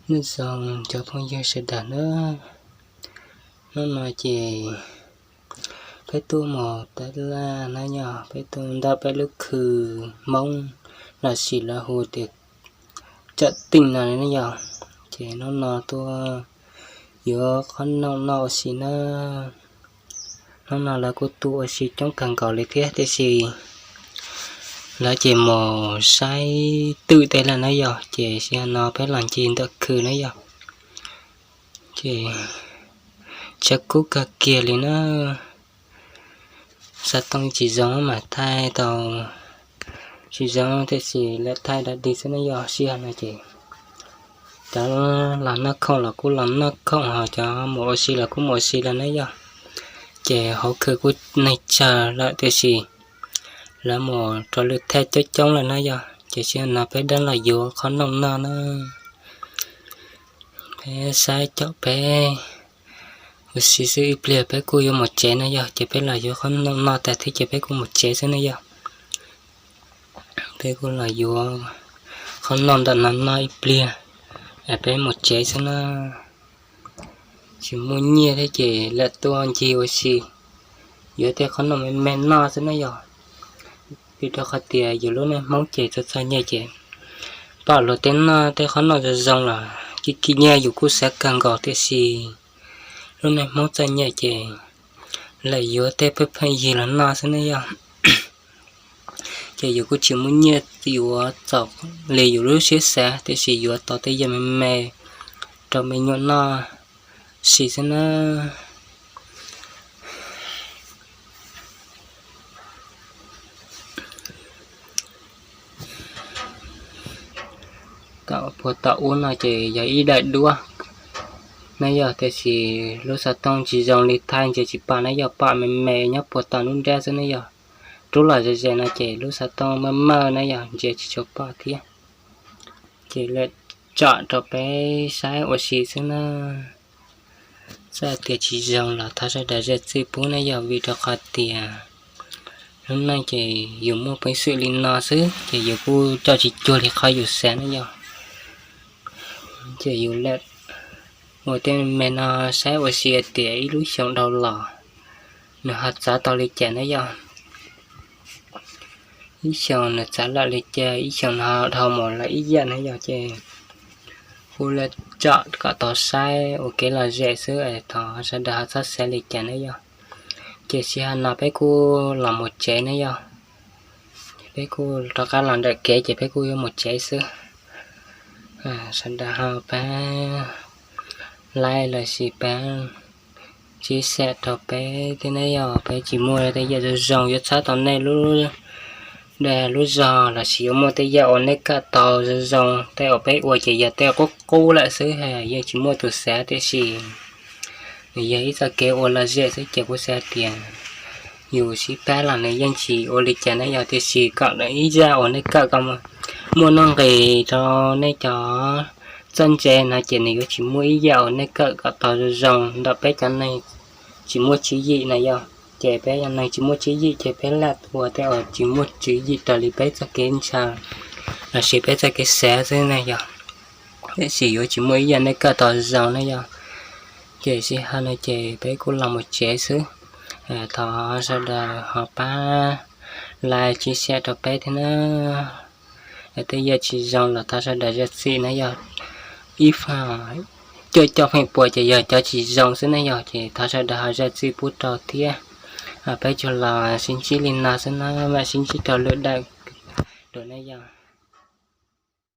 Nyob zoo cov phooj ywg sawv daws na, hnub no ces peb tuaj mus tab laj na yog, peb tuaj ntawm peb lub khw Hmoob los sis lawv hu tias Cawm Teej no na yog. Ces hnub no tuaj yuav qhob noom noj ua si na. Hnub no lawv kuj tuaj ua si coob kawg nkaus li thiab tiam sis lawv ces mus saib twm tej lawm na yog, ces sij hawm no peb los ncig ntawm khw na yog. Ces tshav kub kawg kiag li na, xov tooj tsis zoo mam thaij tau, tsis zoo tiam sis lawv thaij dog dig xwb na yog. Sij hawm no ces cov los noj khoom los kuj los noj khoom, ho cov mus ua si los kuj mus ua si lawm na yog. Ces hauv khw kuj neeg tsawg lawm tiam sis lawv mus rau lwm thaj coob coob lawm na yog. Ces sij hawm no peb dab los yuav qhob noom noj na, peb saib cov peb ua si xwb, ib pliag peb kuj yuav mus tsev na yog. Ces peb los yuav qhob noom noj tas thiab ces peb kuj mus tsev xwb na yog. Peb kuj los yuav qhob noom ntawm no noj ib pliag, peb mus tsev xwb na. Tsis muaj nyiaj thiab ces lam tuaj ncig ua si, yuav tej qhob noom me me noj xwb na yog. Vim rau qhov tias yus lub neej Hmoob ces txom txom nyem ces pom luag tej noj tej qhob noom zoo zoo los kim kim nyiaj yus kuj xav kawg nkaus tiam sis lub neej Hmoob txom nyem ces lam yuav tej pheej pheej yig los noj xwb na yog. Ces yus kuj tsis muaj nyiaj yuav txaus li yus lub siab xav tiam sis yuav tau tej yam me me rau me nyuam noj si xwb na. Tom puag tom ub no ces yog ib daim duab na yog, tiam sis lub xov tooj tsis zoo li thaij ntsia tsis pom na yog, pom me me nyob puag tom lub nrab xwb na yog. Rub los ze ze no ces lub xov tooj maj maj na yog ntsia tsis tshua pom thiab. Ces lam tsom rau peb saib ua si xwb na. Txawm tias tsis zoo los thov sawv daws zam txim pub na yog, vim rau qhov tias lub neej ces yus muaj peev xwm li no xwb ces yus kuj coj tsis cuag li qhov yus xav na yog. Ces yus lam ua tej me no saib ua si tias ib lub xyoo dhau los nws ho txav tau li cas na yog. Ib xyoo nws txav lawm li cas ib xyoo no dhau mus lawm ib yam na yog. Ces kuj lam tsom kom tau saib ua kev lom zem xwb, thov sawv daws ho txhob xav li cas na yog. Ces sij hawm no peb kuj los mus tsev na yog. Peb kuj rov qab los nram kev ces peb kuj yuav mus tsev xwb. Sawv daws ho pab like los sis pab share rau peb thiab na yog. Peb tsis muaj tej yam zoo zoo yuav txhawb tau nej lub, lub zog los sis yuav muaj tej yam uas nej kawm tau zoo zoo. Tej uas peb ua ces yog tej qub qub lawm xwb, yeej tsis muaj tus xav tiam sis nws yog ib txoj kev ua lom zem xwb ces kuv xav tias yus sib pab los nws yeej tsis ua li cas na yog, tiam sis kom ib zaj uas nej kawm kom muaj nuj nqis rau nej cov txawj ntse no ces nws yuav tsis muaj ib yam uas nej kawm kom tau zoo zoo ntawm peb cov neeg tsis muaj tswv yim na yog. Ces peb cov neeg tsis muaj tswv yim ces peb lam ua tej uas tsis muaj tswv yim raws li peb txoj kev ntshaw los sis peb txoj kev xav xwb na yog. Tiam sis yuav tsis muaj ib yam nej kawm tau zoo na yog. Ces sij hawm no ces peb kuj los mus tsev xwb. Thov sawv daws ho pab like share rau peb thiab na. Tej yam tsis zoo los thov sawv daws zam txim na yog. Ib coj coj feem pua ces yog cov tsis zoo xwb na yog, ces thov sawv daws ho zam txim pub rau thiab. Peb tsuas los sib ntsib li no xwb na, mam sib ntsib rau lwm daim dua na yog.